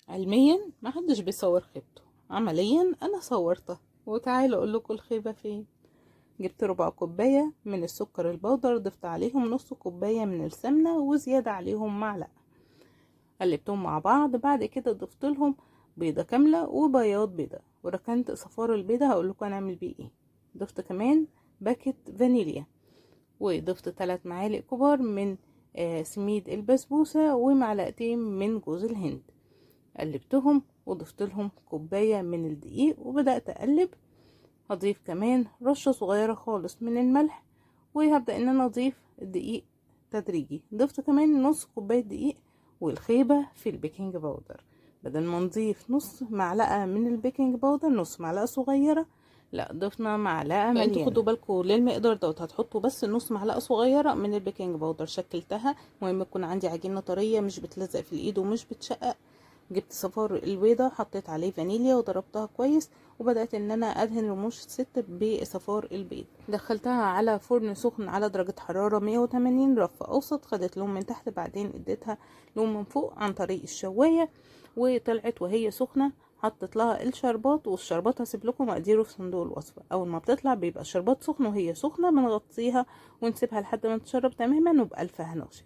علميا ما حدش بيصور خيبته، عمليا انا صورتها. وتعالوا اقول لكم الخيبة فين. جبت ربع كوباية من السكر البودر، ضفت عليهم نص كوباية من السمنة وزيادة عليهم معلقة، قلبتهم مع بعض. بعد كده ضفت لهم بيضة كاملة وبياض بيضة، وركنت صفار البيضة هقول لكم هنعمل بيه ايه. ضفت كمان باكت فانيليا، وضفت 3 معالق كبار من سميد البسبوسة ومعلقتين من جوز الهند. قلبتهم وضفت لهم كوباية من الدقيق وبدأت أقلب. هضيف كمان رشة صغيرة خالص من الملح، وهبدأ ان انا اضيف الدقيق تدريجي. ضفت كمان نص كوباية دقيق، والخيبة في ال baking powder. بدل ما نضيف نص معلقة من ال baking powder، نص معلقة صغيرة، لا ضفنا معلقة فانتوا مليانة. خدوا بالكم للمقدار دوت، هتحطوا بس نص معلقة صغيرة من ال baking powder. شكلتها، المهم يكون عندي عجينة طرية مش بتلزق في الايد ومش بتشقق. جبت صفار البيضة، حطيت عليه فانيليا وضربتها كويس، وبدأت ان انا ادهن رموش الست بصفار البيض. دخلتها على فرن سخن على درجة حرارة 180 رف اوسط، خدت لون من تحت، بعدين اديتها لون من فوق عن طريق الشواية، وطلعت وهي سخنة. حطيت لها الشربات، والشربات هسيب لكم مقاديره في صندوق الوصفة. اول ما بتطلع بيبقى الشربات سخن، وهي سخنة بنغطيها ونسيبها لحد ما تشرب تماما، وبألف هنا وشفا.